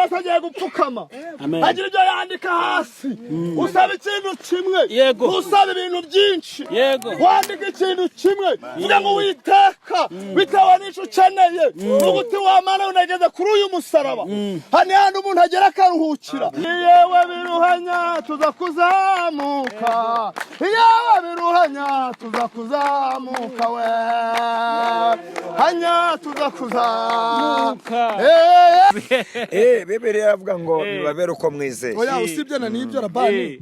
Mose agiye gupfukama, Amen. agira ibyo yandika hasi. Usaba ikintu kimwe, Yego. usaba ibintu byinshi. Yego. Wandika ikintu kimwe, vuga ngo: "Witeka, bitewe n'icyo ukeneye, vuga uti: 'Wa Mana, unageze kuri uyu musaraba.'" Hano hantu umuntu agera akaruhukira. Yewe biruhanya, tuza kuzamuka. Yewe biruhanya, tuza kuzamuka. We hanya, tuza kuzamuka. Bibiliya iravuga ngo bibabere uko mwizeye. Oya, usibye na n'ibyo, Rabani,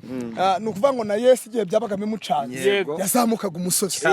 ni ukuvuga ngo na Yesu igihe byabaga bimucanze, Yego. yazamukaga umusozi.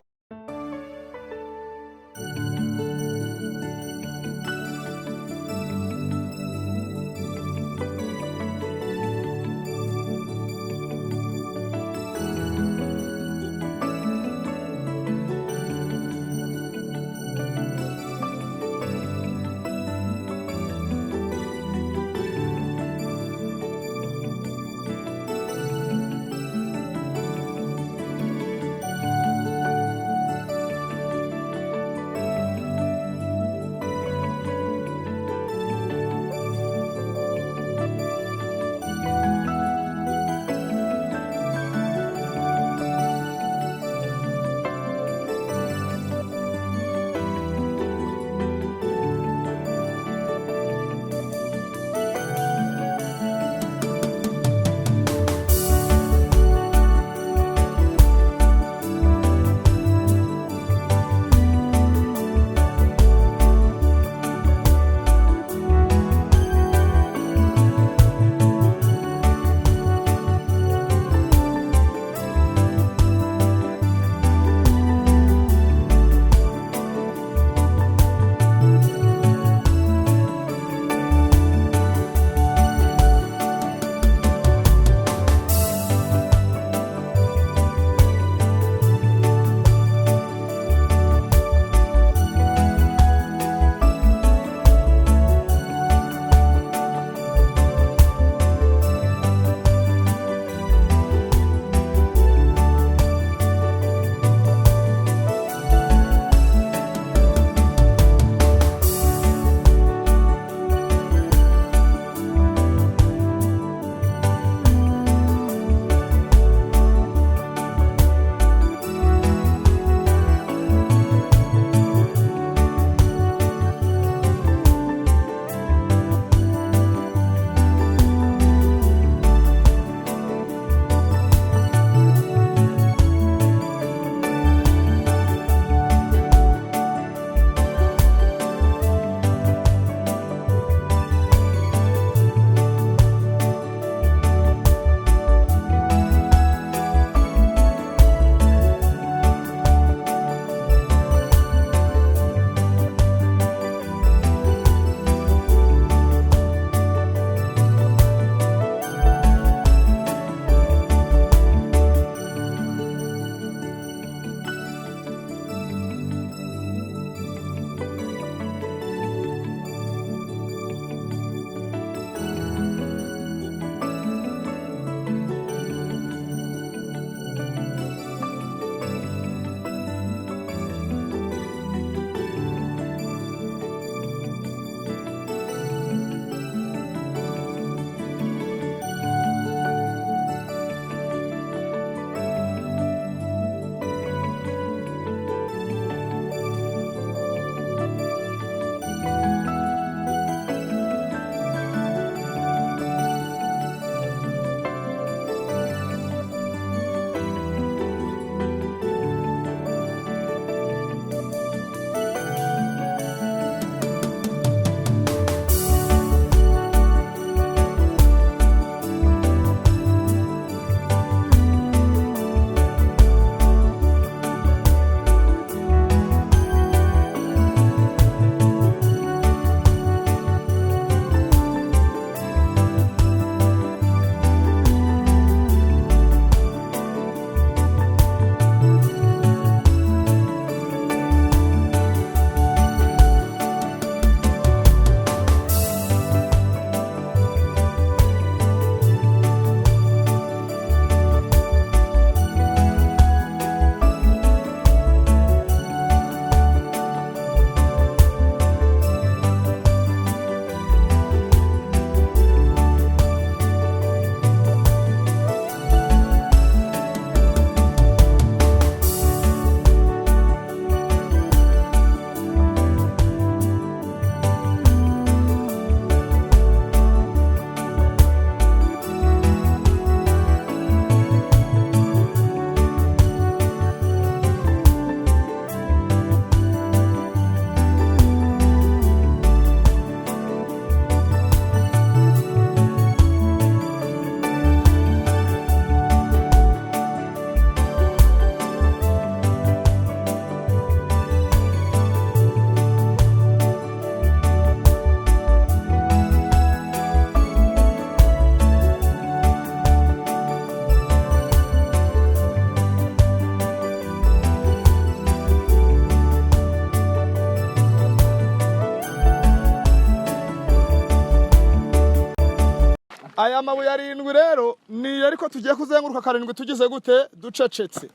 Aya mabuye arindwi rero ni ariko tugiye kuzenguruka karindwi tugize gute? Ducecetse.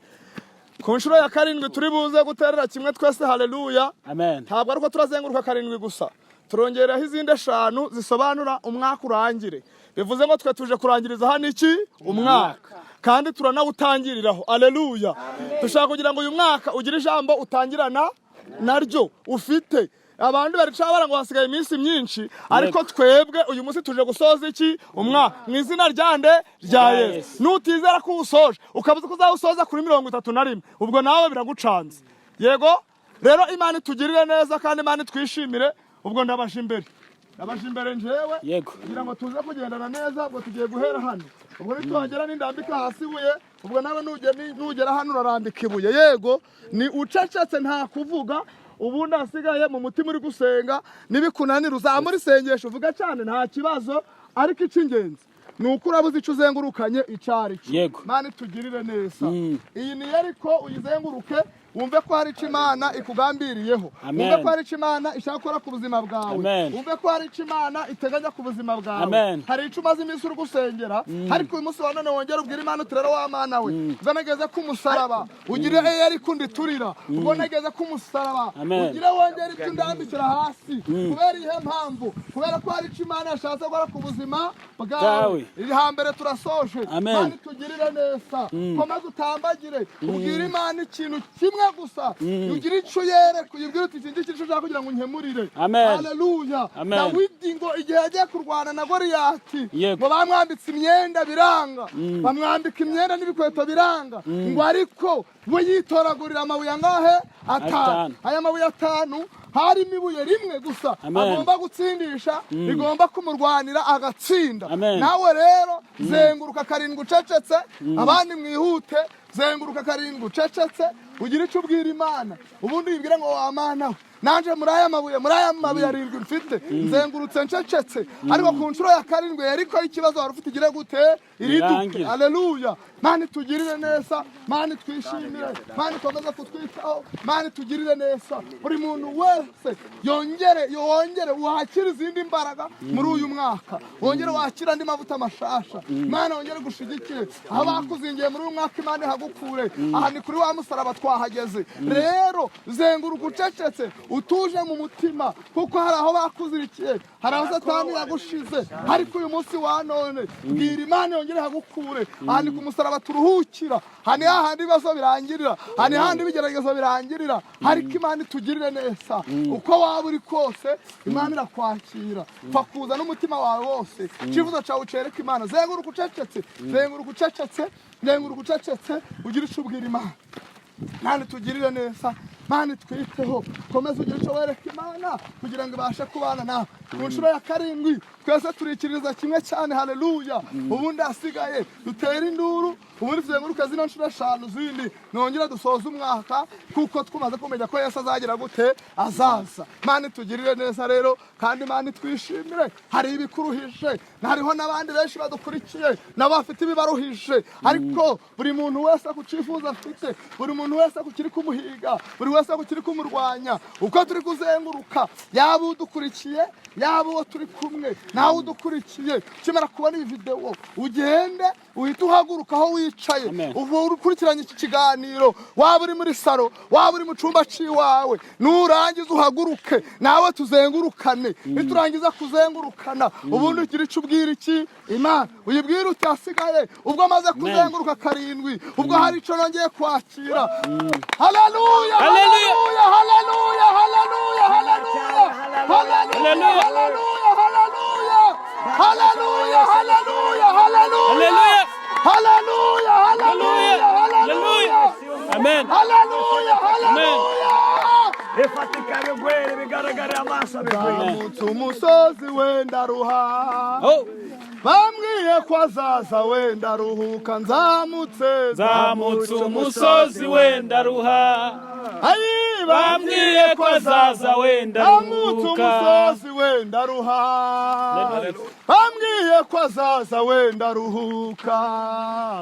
Ku nshuro ya karindwi turi buze guterera kimwe twese haleluya. Amen. Ntabwo ari uko turazenguruka karindwi gusa, turongeraho izindi eshanu zisobanura umwaka urangire. Bivuze ngo twe tuje kurangiriza hano iki? Umwaka, kandi turanawutangiriraho. Aleluya! Dushaka kugira ngo uyu mwaka ugire ijambo utangirana naryo ufite. Abandi baricabara ngo hasigaye iminsi myinshi, ariko twebwe uyu munsi tuje gusoza iki? Umwaka, mu izina rya nde? Rya Yesu. Nutizera ko uwusoje, ukabuza ko uzawusoza kuri 31, ubwo nawe biragucanze. Yego rero, Imana itugirire neza kandi Imana itwishimire. Ubwo ndabaje imbere, ndabaje imbere njyewe kugira ngo tuze kugendana neza. Ubwo tugiye guhera hano. Ubwo nituhagera nindambika hasi ibuye, ubwo nawe nugera hano urarambika ibuye. Yego, ni ucecetse, nta kuvuga. Ubundi hasigaye mu mutima uri gusenga. Nibikunanira uzamura isengesho uvuga cyane, nta kibazo, ariko icy'ingenzi ni uko urabuze icyo uzengurukanye icyo ari cyo. Mana itugirire neza. Iyi ni ariko uyizenguruke, wumve ko hari icyo Imana ikugambiriyeho. Amen. Wumve ko hari icyo Imana ishaka gukora ku buzima bwawe. Amen. Wumve ko hari icyo Imana iteganya ku buzima bwawe. Amen. Hari icyo umaze iminsi uri gusengera, ariko uyu munsi wa none wongera ubwira Imana uti: "Rero wa Mana we, ubwo nageze ku musaraba ugire ariko unditurira, ubwo nageze ku musaraba Amen. ugire wongere icyo undambikira hasi." Kubera iyihe mpamvu? Kubera ko hari icyo Imana yashatse gukora ku buzima bwawe. Bwawe. Iri hambere turasoje. Amen. Mana itugirire neza. Komeza utambagire, ubwire Imana ikintu kimwe gusa, ugire icyo uyereka, uyibwire uti: "Iki ngiki nicyo ushaka kugira ngo unkemurire." Amen. Haleluya! Amen. Dawidi ngo igihe yagiye kurwana na Goliyati, ngo bamwambitse imyenda biranga, bamwambika imyenda n'ibikweto biranga, ngo ariko we yitoragurira amabuye angahe? Atanu. Atanu. Aya mabuye atanu harimo ibuye rimwe gusa Amen. agomba gutsindisha, rigomba kumurwanira agatsinda. Amen. Nawe rero zenguruka karindwi ucecetse, abandi mwihute. Zenguruka karindwi ucecetse, ugire icyo ubwira Imana. Ubundi uyibwire ngo: "Wa Mana we, nanje muri aya mabuye arindwi mfite, nzengurutse ncecetse, ariko ku nshuro ya karindwi ariko ikibazo wari ufite igire gute? Iriduke." Irangire. Aleluya! Mana itugirire neza, Mana itwishimire, Mana ikomeze kutwitaho, Mana itugirire neza. Buri muntu wese yongere wakire izindi mbaraga muri uyu mwaka, wongere wakire andi mavuta mashasha. Mana wongere gushigikire aho bakuzingiye muri uyu mwaka, Imana ihagukure. Aha ni kuri wa musaraba, twahageze. Rero zenguruka ucecetse, utuje mu mutima, kuko hari aho bakuzirikiye, hari aho Satani yagushize, ariko uyu munsi wa none bwira Imana yongere ihagukure. Aha ni ku musaraba turuhukira, aha ni hahandi ibibazo birangirira, aha ni hahandi ibigeragezo birangirira. Ariko Imana itugirire neza. Uko waba uri kose, Imana irakwakira. Pfa kuza n'umutima wawe wose, icyifuzo cyawe ucereka Imana. Zenguruka ucecetse, zenguruka ucecetse, zenguruka ucecetse, ugire icyo ubwira Imana. Mana tugirire neza, Mana twiteho. Komeza ugire icyo wereka Imana kugira ngo ibashe kubana nawe. Ku nshuro ya karindwi twese turikiriza kimwe cyane haleluya. Ubundi hasigaye dutere induru, ubundi tuzenguruke zino nshuro eshanu zindi, nongera dusoze umwaka, kuko twamaze kumenya ko Yesu azagira gute? Azaza. Mana tugirire neza rero, kandi Mana twishimire. Hari ibikuruhije, hariho n'abandi benshi badukurikiye nabo bafite ibibaruhije, ariko buri muntu wese ku cyifuzo afite, buri muntu wese ku kiri kumuhiga, buri wese ku kiri kumurwanya, uko turi kuzenguruka, yaba udukurikiye, yaba uwo turi kumwe nawe udukurikiye, ukimara kubona iyi videwo ugende uhite uhaguruka aho wicaye. Amen. Ubu ukurikiranye iki kiganiro, waba uri muri salo, waba uri mu cyumba cy'iwawe, nurangiza uhaguruke nawe tuzengurukane. Niturangiza kuzengurukana, ubundi ugira icyo ubwira iki? Imana. Uyibwire uti: "Hasigaye ubwo maze kuzenguruka karindwi, ubwo hari icyo nongeye kwakira." Haleluya! Haleluya! Haleluya, haleluya, haleluya, haleluya, haleluya, haleluya, haleluya, haleluya, haleluya! Haleluya! Haleluya, haleluya, haleluya! Amen. Haleluya, haleluya! Bifatika, bigwere, bigaragarira amaso, bigwere. Nzamutse umusozi wenda ruha, Oh, bambwiye ko azaza wenda ruhuka. Nzamutse, Nzamutse umusozi wenda ruha. Ayi, Bambwiye ko azaza wenda Nzamutse ruhuka. umusozi wenda ruha, bambwiye ko azaza wenda ruhuka.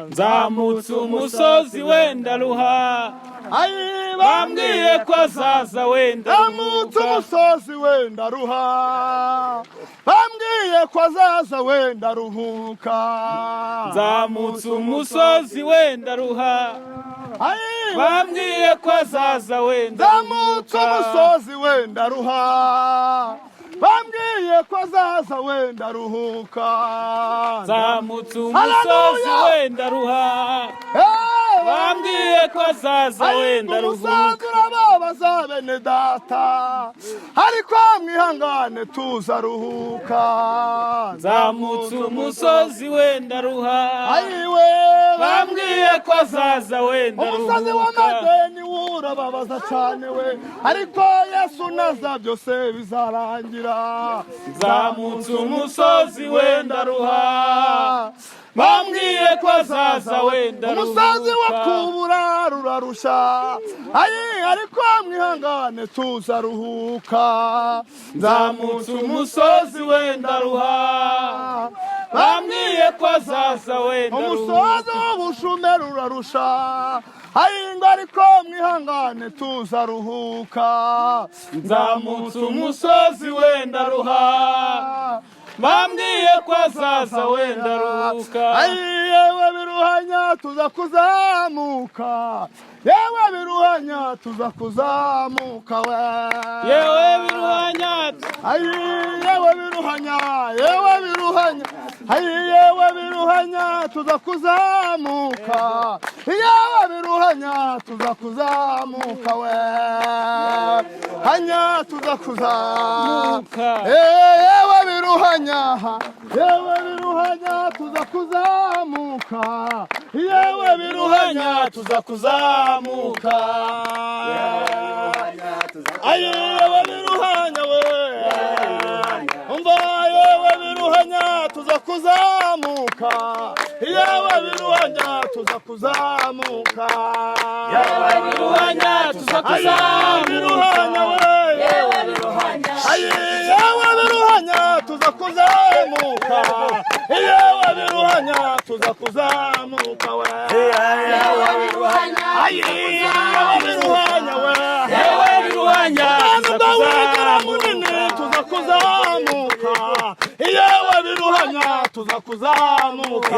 Nzamutse umusozi wenda ruha. Ayi, Bambwiye ko azaza wenda Ndamutse ruhuka. umusozi wenda ruha, bambwiye ko azaza wenda ruhuka. Nzamutse umusozi wenda ruha. Ayi, Bambwiye ko azaza wenda Ndamutse ruhuka. umusozi wenda ruha, bambwiye ko azaza wenda ruhuka. Nzamutse umusozi Hallelujah! wenda ruha. Hey, Bambwiye ko azaza wenda umusozi ruhuka. urababaza bene data, ariko mwihangane tuzaruhuka. Nzamutse umusozi wenda ruha. Ayiwe, Bambwiye ko azaza wenda umusozi ruhuka. w'amadeni urababaza cyane we, ariko Yesu naza byose bizarangira. Nzamutse umusozi wenda ruha. Bambwiye ko azaza wenda Umusozi wo ruhuka. kubura rurarusha, ayi, ariko mwihangane tuzaruhuka. Nzamutse umusozi wenda ruha. Bambwiye ko azaza wenda Umusozi ruhuka. w'ubushumeri urarusha, ayingo, ariko mwihangane tuzaruhuka. Nzamutse umusozi wenda ruha. Bambwiye ko azaza wenda ruhuka. Ayi, yewe biruhanya, tuza kuzamuka, yewe biruhanya, tuza kuzamuka we. Yewe biruhanya. Ayi, yewe biruhanya, yewe biruhanya, ayi, yewe biruhanya, tuza kuzamuka, yewe biruhanya, tuza kuzamuka we, hanya tuza kuzamuka. Yewe biruhanya, yewe biruhanya, tuza kuzamuka, yewe biruhanya, tuza kuzamuka. Ayi, yewe biruhanya we, umva, yewe biruhanya, tuza kuzamuka, yewe biruhanya, tuza kuzamuka. Yewe biruhanya, tuza Ayi, biruhanya kuzamuka. we, ayi, yewe biruhanya, tuza kuzamuka, yewe biruhanya, tuza kuzamuka we. Ayi, yewe biruhanya we. Yewe biruhanya, tuza Umwana wigira kuzamuka. munini, tuza kuzamuka, yewe biruhanya, tuza kuzamuka.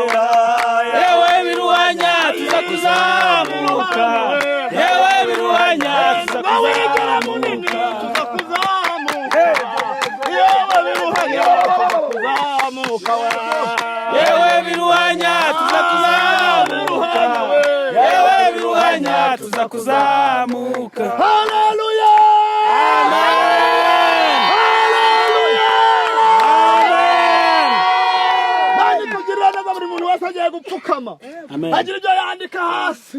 Yewe biruhanya, tuza kuzamuka. Yewe biruhanya, tuza Wigira munini, kuzamuka. tuza kuzamuka, yewe biruhanya, tuza kuzamuka we. Yewe biruhanya, tuza kuzamuka. Yewe biruhanya, tuza kuzamuka. Haleluya! Amen. Haleluya! Amen. Kandi tugirira neza, buri muntu wese agiye gupfukama Amen. agira ibyo yandika hasi.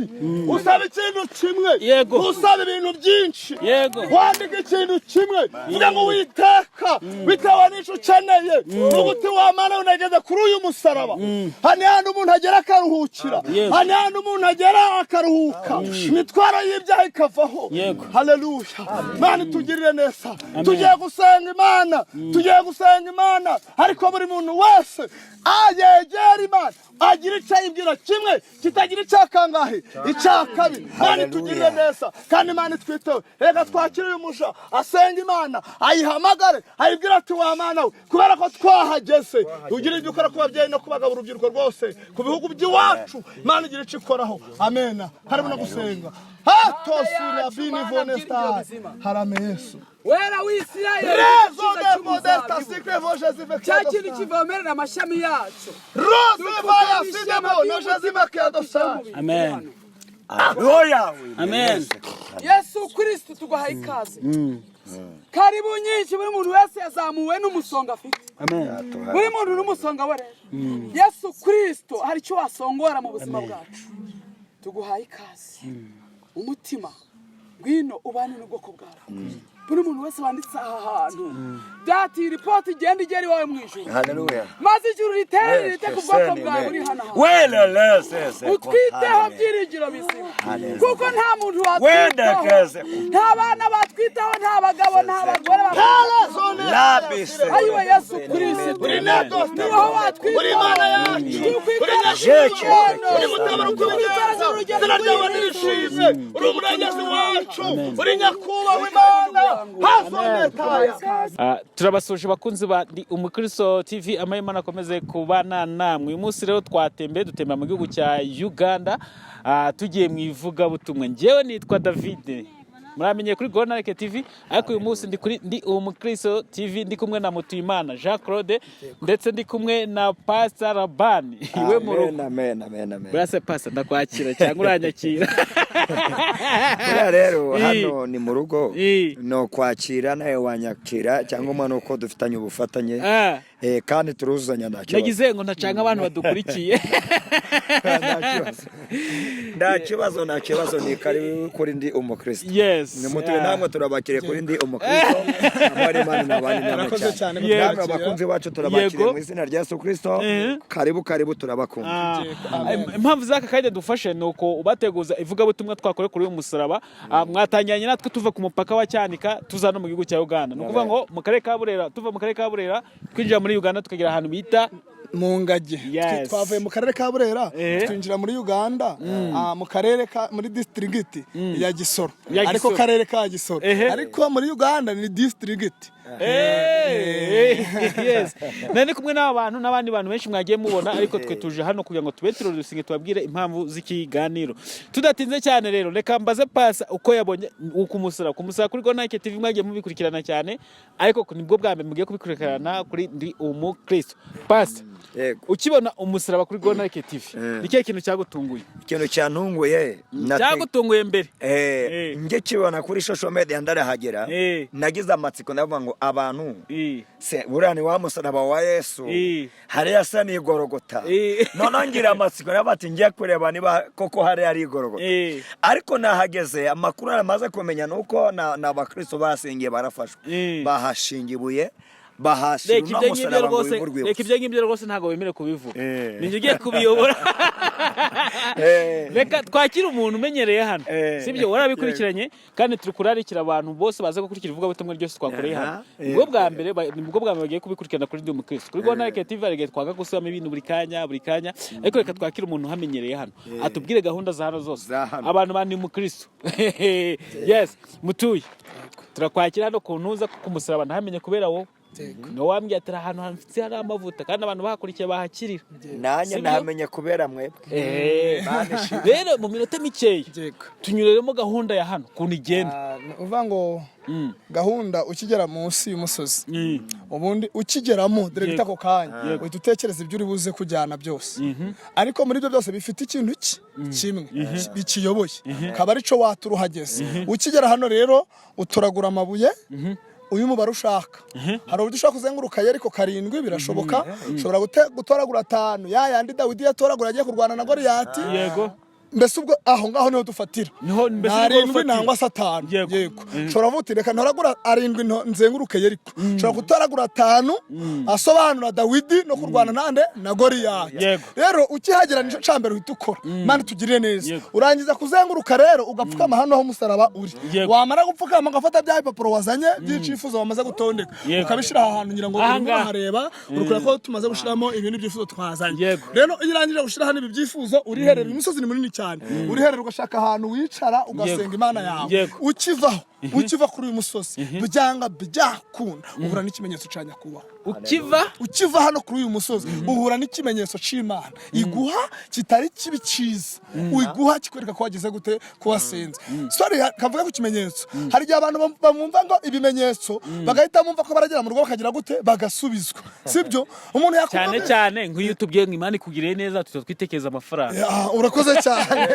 Usaba ikintu kimwe, Yego. usaba ibintu byinshi. Yego. Wandika ikintu kimwe, vuga ngo: "Witeka," bitewe n'icyo ukeneye. Vuga uti: "Wa Mana, unageze kuri uyu musaraba, hano hantu umuntu agera akaruhukira." Yego. Hano hantu umuntu agera akaruhuka, imitwaro y'ibyaha ikavaho. Yego. Haleluya! Imana itugirire neza. Tugiye gusenga Imana, tugiye gusenga Imana, ariko buri muntu wese ayegera Imana, agira icyo ayibwira kimwe kitagira icya kangahe, icya kabiri. Imana itugirire neza kandi Imana itwiteho. Reka twakire uyu muja asenga Imana, ayihamagare, ayibwire ati: "Wa Mana we, kubera ko twahageze, ugira ibyo ukora ku babyeyi no ku bagabo, urubyiruko rwose, ku bihugu by'iwacu." Imana igira icyo ikoraho. Amena. Harimo no gusenga hatosira bini vonesta harame Yesu. Wera w'Isirayeli, Rezo icyiza de modesta cy'umuzabibu, sikre vo Jésus. Cya kintu kivomerera amashami yacu. Rose vaya sidemo no Jésus vekedosa. Amen. Haleluya. Amen. Yesu Kristo, tuguhaye ikaze, karibu nyinshi. Buri muntu wese yazamuwe n'umusonga afite. Amen. Buri muntu n'umusonga we. Rero Yesu Kristo, hari icyo wasongora mu buzima bwacu. Tuguhaye ikaze umutima, ngwino ubane n'ubwoko bwawe. Buri muntu wese wanditse aha hantu, data, iyi ripoti igenda igera iwawe mu ijuru, Haleluya. maze ijuru riterere rite ku bwoko bwawe buri hano hantu. Welelesese. Utwiteho, byiringiro bizima, kuko nta muntu watwitaho, Wendekeze. nta bana batwitaho, nta bagabo, nta bagore batwitaho. Labise. Ayiwe Yesu Kirisito, Uri neto, ni wowe watwitaho. Uri Imana yacu, uri Jeke. uri mutabara uko ubigenza, izina ryawe nirishimwe. Uri umurengezi wacu, uri nyakubahwa Imana hazonetaya. Turabasuje bakunzi ba Ndi Umukristo TV, amahema akomeze kubana namwe. Uyu munsi rero twatembeye, dutembera mu gihugu cya Uganda, tugiye mu ivugabutumwa. Njyewe nitwa David, muramenye kuri Gonareke TV, ariko uyu munsi ndi kuri Ndi Umukristo TV, ndi kumwe na Mutuyimana Jean Claude, ndetse ndi kumwe na Pastor Rabani iwe mu rugo. Amen, amen, amen, amen. Burase Pastor, ndakwakira cyangwa uranyakira? Buriya rero hano ni mu rugo. No kwakira nawe wanyakira, cyangwa ni uko dufitanye ubufatanye. Kandi turuzuzanya, nta kibazo. Nagize ngo ntacanga abantu badukurikiye. Nta kibazo, nta kibazo, nta kibazo. Ni karibu kuri Ndi Umukristo. Nimutuye namwe, turabakiriye kuri Ndi Umukristo. Amahoro Imana n'abandi namwe. Murakoze cyane. cyane. Namwe abakunzi bacu turabakiriye mu izina rya Yesu Kristo. Karibu, karibu, turabakunda. Impamvu z'aka kanya dufashe ni uko ubateguza ivugabutumwa twakore kuri uyu musaraba. Mwatangiranye natwe tuva ku mupaka wa Cyanika tuza no mu gihugu cya Uganda, ni ukuvuga ngo mu karere ka Burera, tuva mu karere ka Burera twinjira muri Uganda, tukagera ahantu bita mu Ngagi. Twavuye mu karere ka Burera, twinjira muri Uganda, mu karere ka, muri district ya Gisoro. Ya Ariko Gisoro. karere ka Gisoro, ariko muri Uganda ni district. Yes, nari ndi kumwe n'aba bantu n'abandi bantu benshi mwagiye mubona, ariko twe tuje hano kugira ngo tube turusinge, tubabwire impamvu z'ikiganiro. Tudatinze cyane rero, reka mbaze pasa uko yabonye kumusura kuri Gonike TV. Mwagiye mubikurikirana cyane, ariko nibwo bwa mbere mugiye kubikurikirana kuri Ndi Umukristo. Pasa, Yego. ukibona umusaraba kuri Gonike TV, ni ikihe kintu cyagutunguye? Ikintu cyantunguye Cyagutunguye mbere? Njye kibona kuri social media ndarahagera, nagize amatsiko, ndavuga ngo abantu se buriya ni wa musaraba wa Yesu hariya asa n'igorogota? Noneho ngira amatsiko, ndavuga ati njye kureba niba koko hariya ari igorogota. Ariko nahageze, amakuru namaze kumenya ni uko ni abakristo basengeye barafashwa, bahashinga ibuye, bahashyira Reka uno ibyo ngibyo musaraba ngo rwose, bibe urwibutso. reka ibyo ngibyo rwose, ntabwo wemerewe kubivuga. Ninjye ugiye kubiyobora. Reka twakire umuntu umenyereye hano. Sibyo? Warabikurikiranye, kandi turi kurarikira abantu bose baza gukurikira ivugabutumwa ryose twakoreye hano. Nibwo bwa mbere nibwo bwa mbere bagiye kubikurikirana kuri Ndi Umukristo, kuri Rwanda TV. Hari igihe twanga gusubiramo ibintu buri kanya, buri kanya, ariko reka twakire umuntu uhamenyereye hano, atubwire gahunda za hano zose. Za hano. Abantu ba Ndi Umukristo, yes, mutuye, turakwakira hano ku ntuza ku musaraba. Ntamenye kubera wowe ni wowe wambwiye ati ahantu hafite hari amavuta, kandi abantu bahakurikiye bahakirira. Nanjye Sibyo? nahamenye kubera mwebwe. Rero mu minota mikeya, Yego. tunyureremo gahunda ya hano ukuntu igenda. Ni uvuga ngo gahunda, ukigera munsi y'umusozi, ubundi ukigeramo direct, ako kanya uhita utekereza ibyo uri buze kujyana byose, ariko muri ibyo byose bifite ikintu kimwe bikiyoboye, kaba arico watura uhageze. Ukigera hano rero utoragura amabuye uyu mubare ushaka. Hari uburyo ushobora kuzenguruka Yeriko karindwi, birashoboka. Ushobora gutoragura atanu, ya yandi Dawidi yatoragura agiye kurwana na Goliyati. Mbese ubwo aho ngaho niho dufatira. Niho mbese Ni nibwo arindwi rufatiro. nangwa se atanu. Yego, ushobora kuvuga uti reka ntoragura arindwi nzenguruke Yeriko. Ushobora gutoragura atanu asobanura Dawidi no kurwana nande? Na Goliyati. Rero ukihagera nicyo cya mbere uhita ukora. Imana itugirire neza. Urangiza kuzenguruka rero, ugapfukama hano aho umusaraba uri. Wamara gupfukama, ugafata bya bipapuro wazanye by'icyifuzo wamaze gutondeka, ukabishyira aha hantu. Ngira ngo Aha urimo ngaha. urahareba, uri kureba ko tumaze gushyiramo ibintu byifuzo twazanye. Rero iyo urangije gushyira hano ibi byifuzo, uriherera. Umusozi ni munini cyane, uriherera ugashaka ahantu wicara ugasenga Imana yawe. Ukivaho, ukiva kuri uyu musozi, byanga byakunda uhura n'ikimenyetso cya nyakubahwa. Ukiva? Ukiva hano kuri uyu musozi uhura n'ikimenyetso cy'Imana iguha, kitari kibi, cyiza iguha, kikwereka ko wagize gute, ko wasenze. Sorry, kavuga ku kimenyetso. Hari igihe abantu bamwumva ngo ibimenyetso, bagahita bumva ko baragera mu rugo bakagira gute, bagasubizwa. Sibyo? Umuntu yakumva Cyane cyane nk'iyo tubwiye ngo Imana ikugiriye neza, tuba twitekereza amafaranga. Ya, urakoze cyane,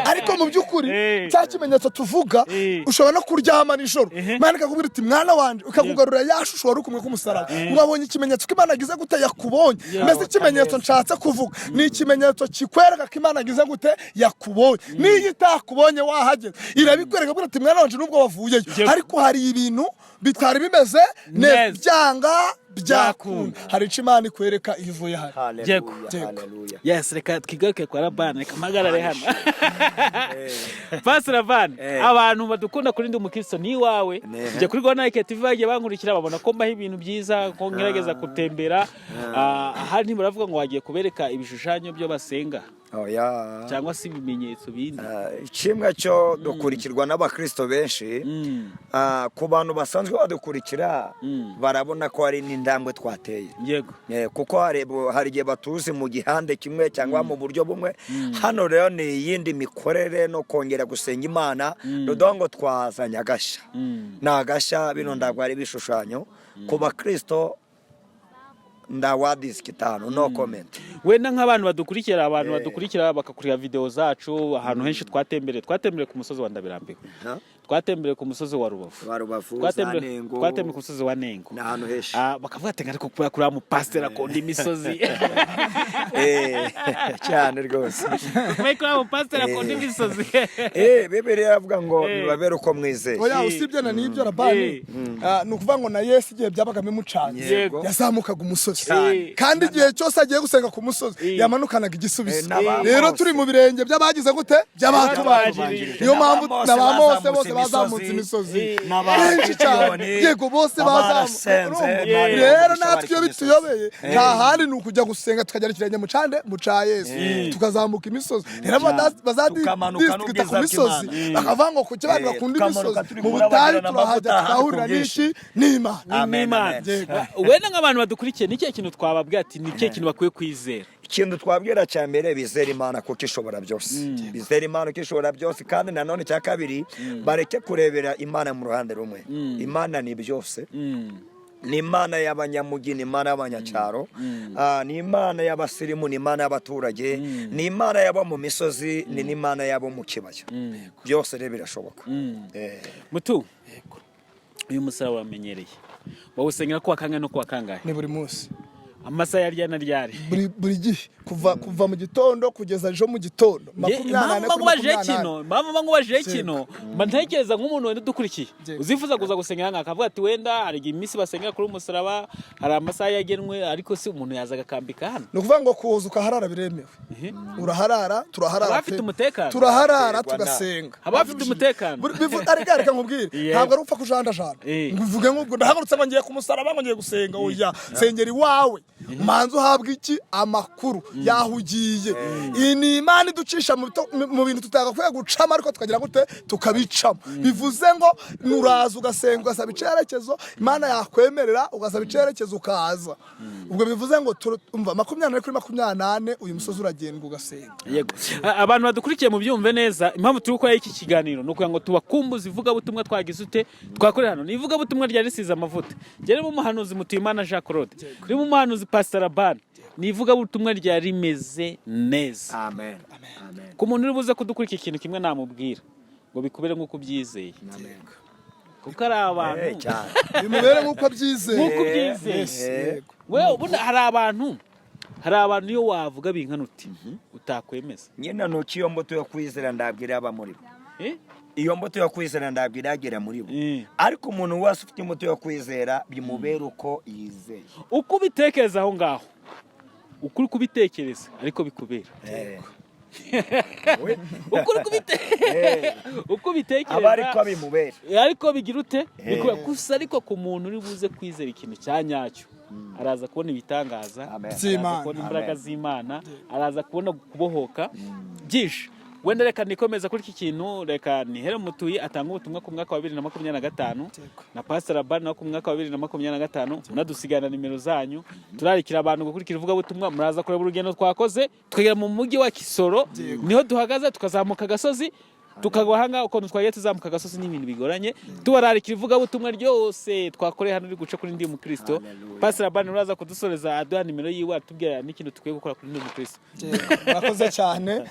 ariko mu by'ukuri cya kimenyetso tuvuga, ushobora no kurya. Uryama nijoro, Imana ikakubwira iti: "Mwana wanje", ikakugarura ya shusho wari kumwe k'umusaraba. Wabonye ikimenyetso ko Imana agize gute? Yakubonye. Mbese ikimenyetso nshatse kuvuga ni ikimenyetso kikwereka ko Imana agize gute? Yakubonye. Niyo itakubonye wahageze, irabikwereka avuga ati: "Mwana wanje, nubwo wavuyeyo, ariko hari ibintu bitari bimeze neza." Neza. Byanga byakunda, hari icyo Imana ikwereka iyo uvuye hano. Yego. Haleluya, haleluya. Yes, reka twigaruke kwa Labani. Reka mpagarare hano. Pasi Labani, abantu badukunda kuri Ndi Umukristo ni iwawe. Njya kuri Rwanda Like TV, bagiye bankurikira babona ko mbaho ibintu byiza, ko ngerageza gutembera. Ahandi ntibaravuga ngo wagiye kubereka ibishushanyo byo basenga Oya. cyangwa se ibimenyetso bindi. Kimwe cyo dukurikirwa n'abakristo benshi. Ku bantu basanzwe badukurikira, barabona ko hari n'intambwe twateye. Kuko hari igihe batuzi mu gihande kimwe cyangwa mu buryo bumwe. Hano rero ni iyindi mikorere no kongera gusenga Imana. Rudoho ngo twazanye agashya, ni agashya. Bino ntabwo ari ibishushanyo ku bakristo. Ndawadisika itanu, no comment. Wenda nk'abantu badukurikira, abantu badukurikira bakakurira video zacu ahantu henshi twatembereye, twatembereye ku musozi wa Ndabirambiwe, twatembereye ku musozi wa Rubavu, wa Rubavu, za Nengo. Twatembereye ku musozi wa Nengo. Ni ahantu henshi. Bakavuga ati: "Ariko kubera kuriya mupasiteri akunda imisozi." Cyane rwose. Kubera kuriya mupasiteri akunda imisozi. Bibiliya iravuga ngo bibabere uko mwizeye. Oya, usibye na n'ibyo, Rabani, ni ukuvuga ngo na Yesu igihe byabaga bimucanze, yazamukaga umusozi. Kandi igihe cyose agiye gusenga ku musozi, yamanukanaga igisubizo. N'aba Rero Mose. turi mu birenge by'abagize gute? By'abatubanjirije. Niyo mpamvu N'aba na ba Mose Mose bose bazamutse bazamutse imisozi, N'aba benshi cyane. Gideyoni, Yego, bose bazamutse. abarasenze, Urumva? Imana Rero ibaha natwe iyo bari ku misozi. bituyobeye, nta handi ni ukujya gusenga, tukagera ikirenge mu cande mu ca Yesu, tukazamuka imisozi. Rero Tukamanuka bazadisikuta ku n'ubwiza misozi, bw'Imana. bakavuga ngo kuki abantu bakunda Tukamanuka imisozi? turi Mu kurabagirana butayu turahajya, amavuta ahantu tukahurira ku bwinshi. n'iki? N'Imana. Amen, N'Imana. amen. Wenda nk'abantu badukurikiye, ni ikihe kintu twababwira ati ni ikihe kintu bakwiye kwizera? Ikintu twabwira cya mbere, bizera Imana kuko ishobora byose. Bizera Imana kuko ishobora byose. Kandi nanone cya kabiri, bareke kurebera Imana mu ruhande rumwe. Imana ni byose. Ni Imana y'abanyamugi, ni Imana y'abanyacyaro, ni Imana y'abasirimu, ni Imana y'abaturage, ni Imana y'abo mu misozi, ni n'Imana y'abo mu kibaya. Byose rero birashoboka. Mutu, uyu musaraba wamenyereye, bawusengera kuwa kangahe no kuwa kangahe? Ni buri munsi. Amasaha ya ryari na ryari? Buri gihe, kuva mu gitondo kugeza ejo mu gitondo, 24 Impamvu kuri nkubajije 24. kino, impamvu nkubajije kino, mba ntekereza nk'umuntu wenda udukurikiye uzifuza kuza gusengera nka akavuga ati: "Wenda hari igihe iminsi basengera kuri umusaraba, hari amasaha yagenwe, ariko si umuntu yaza agakambika hano?" Ni ukuvuga ngo kuza ukaharara biremewe, uraharara, turaharara Haba hafite pe. umutekano? Turaharara, Biterwa tugasenga. Haba hafite umutekano? Ariko reka nkubwire, ntabwo ari upfa kujandajanda ngo uvuge nk'ubwo ndahagurutse ngo ngiye ku musaraba, ngo ngiye gusenga. Oya, sengera iwawe, manza uhabwa iki? Amakuru y'aho ugiye. Iyi ni Imana iducisha mu bintu tutagakwiye gucamo, ariko tukagira gute? Tukabicamo. Bivuze ngo nuraza ugasenga, ugasaba icyerekezo, Imana yakwemerera ugasaba icyerekezo ukaza. Ubwo bivuze ngo umva, 24 kuri 24 uyu musozi uragendwa ugasenga. Yego. Abantu badukurikiye mu byumve neza, impamvu turi gukora iki kiganiro ni ukugira ngo tubakumbuze ivugabutumwa twagize ute? Twakorera hano. Ni ivugabutumwa ryari risize amavuta. Ririmo umuhanuzi Mutuyimana Jean Claude, ririmo umuhanuzi Pastor Labani. Ni ivugabutumwa ryari rimeze neza. Amen, amen. Ku muntu uri buze kudukurikira, ikintu kimwe namubwira ngo bikubere nk'uko ubyizeye, kuko ari abantu Cyane. Bimubere nk'uko abyizeye. Nk'uko ubyizeye. Yes, yego. Wewe ubundi hari abantu iyo wavuga binkana uti utakwemeza. Nyine nuko iyo mbuto yo kwizera ndabwira aba muri bo. Iyo mbuto yo kwizera ndabwira iragera muri bo. Ariko umuntu wese ufite imbuto yo kwizera, bimubera uko yizeye. Uko ubitekereza aho ngaho, uko uri kubitekereza ariko bikubera, uko ubitekereza aba ariko bimubera. Ariko bigira ute? Bikubera gusa. Ariko ku muntu uri buze kwizera ikintu cya nyacyo, araza kubona ibitangaza, Amen. araza By'Imana. kubona imbaraga Amen. z'Imana, araza kubona kubohoka byinshi. Wenda reka nikomeza kuri iki kintu, reka nihere Mutuyi atanga ubutumwa ku mwaka wa 2025, na Pastor Labani nawe ku mwaka wa 2025. Munadusigana nimero zanyu, turarikira abantu gukurikira ivugabutumwa. Muraza kureba urugendo twakoze tukagera mu mujyi wa Kisoro, niho duhagaze, tukazamuka agasozi. Tukagwa ahangaha ukuntu twagiye tuzamuka agasozi n'ibintu bigoranye. Tubararikira ivugabutumwa ryose twakoreye hano uri guca kuri Ndi Umukristo. Pastor Labani uraza kudusoreza aduha nimero yiwe, atubwira n'ikintu dukwiye gukora kuri Ndi Umukristo. Murakoze cyane.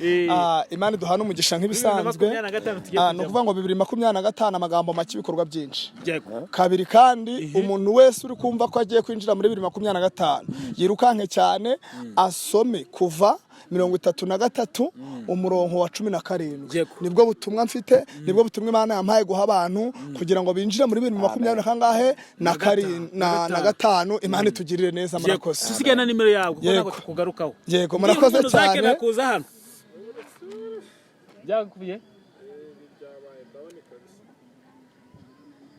Imana iduhana umugisha nk'ibisanzwe. 2025 tugiye Ni kujyamo. ukuvuga ngo 2025, amagambo make, ibikorwa byinshi. Yego. Kabiri kandi, umuntu wese uri kumva ko agiye kwinjira muri 2025 yirukanke cyane asome Kuva 33 umurongo wa 17. Yego. Nibwo butumwa mfite, nibwo butumwa Imana yampaye guha abantu kugira ngo binjire muri bibiri makumyabiri na kangahe na gatanu. Imana itugirire neza, murakoze. Tusigaye na nimero yawe kuko Yego. ntabwo tukugarukaho. Yego, murakoze Niba umuntu uzakenera cyane. kuza hano byakubiye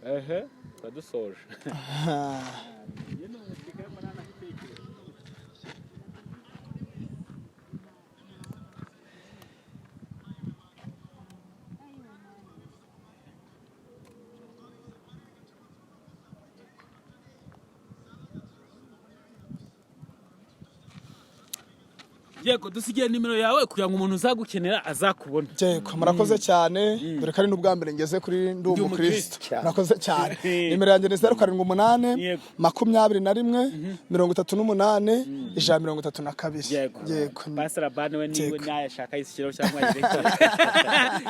ehe turadusoje. Yego, dusigiye nimero yawe kugira ngo umuntu uzagukenera azakubone. Yego, murakoze cyane. Dore ko ari n'ubwa mbere ngeze kuri Ndi Umukristo. Murakoze cyane. Nimero yanjye ni 078 21 38 132. Yego. Yego. Pastor Labani we niwe Yego. nayashaka yishyiraho cyangwa ayireke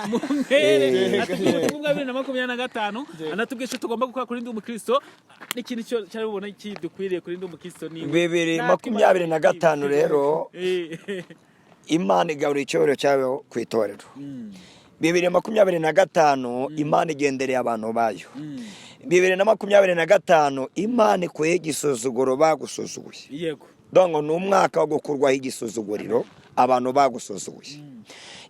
mumpere atubwire ubutumwa bwa 2025, anatubwire icyo tugomba gukora kuri Ndi Umukristo n'ikintu cyo cyari bubone kidukwiriye kuri Ndi Umukristo niwe. Bibiri Natwe makumyabiri na Imana gatanu rero, Imana igarura icyubahiro cyayo ku itorero. 2025 Imana igendereye abantu bayo. 2025 Imana ikuyeho igisuzuguro bagusuzuguye. Donc ni umwaka wo gukurwaho igisuzuguriro abantu bagusuzuguye.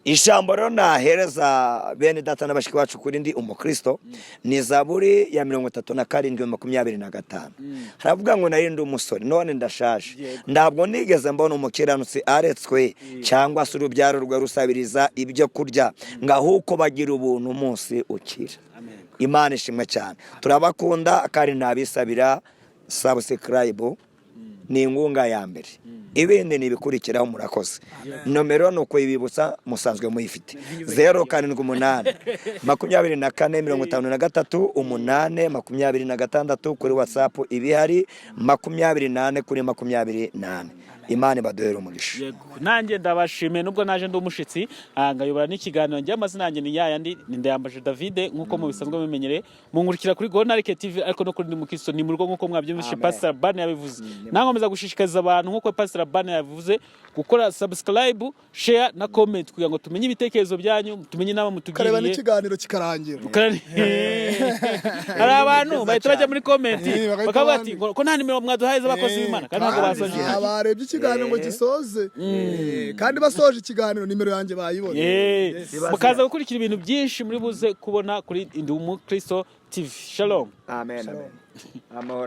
Ijambo rero nahereza bene data na bashiki bacu kuri Ndi Umukristo ni Zaburi ya 37:25. Haravuga ngo: "Nari ndi umusore, none ndashaje, ntabwo nigeze mbona umukiranutsi aretswe, cyangwa se urubyaro rwe rusabiriza ibyo kurya, ngo ahubwo bagira ubuntu umunsi ukira." Amen. Imana ishimwe cyane, turabakunda kandi nabisabira subscribe, ni inkunga ya mbere, ibindi ni ibikurikiraho. Murakoze. Nomero ni ukuyibibutsa, musanzwe muyifite: 078 24 53 8 26. Kuri WhatsApp ibihari 24 kuri 24. Imana ibaduhere umugisha. Yego, nanjye ndabashimiye nubwo naje ndi umushitsi, ngayobora n'ikiganiro. Njye amazina yanjye ni yayandi, ni Ndayambaje David, nk'uko mubisanzwe mubimenyereye. Munkurikira kuri Gonarike TV, ariko no kuri Ndi Mukristo ni mu rugo, nk'uko mwabyumvise. Amen. Pastor Bane yabivuze. Nankomeza gushishikariza abantu, nk'uko Pastor Bane yabivuze, gukora subscribe, share na comment kugira ngo tumenye ibitekerezo byanyu, tumenye inama Ukareba mutugiriye. n'ikiganiro kikarangira. Hari abantu bahita bajya muri comment Bagahita bakavuga ati bandika. ngo ko nta nimero mwaduhaye z'abakozi b'Imana, kandi ntabwo basoje. Barebye ikiganiro ngo gisoze. Kandi basoje ikiganiro nimero yanjye bayibona. Mukaza gukurikira ibintu byinshi muri buze kubona kuri Ndi Umukristo TV. Shalom. Amen, amen, amahoro.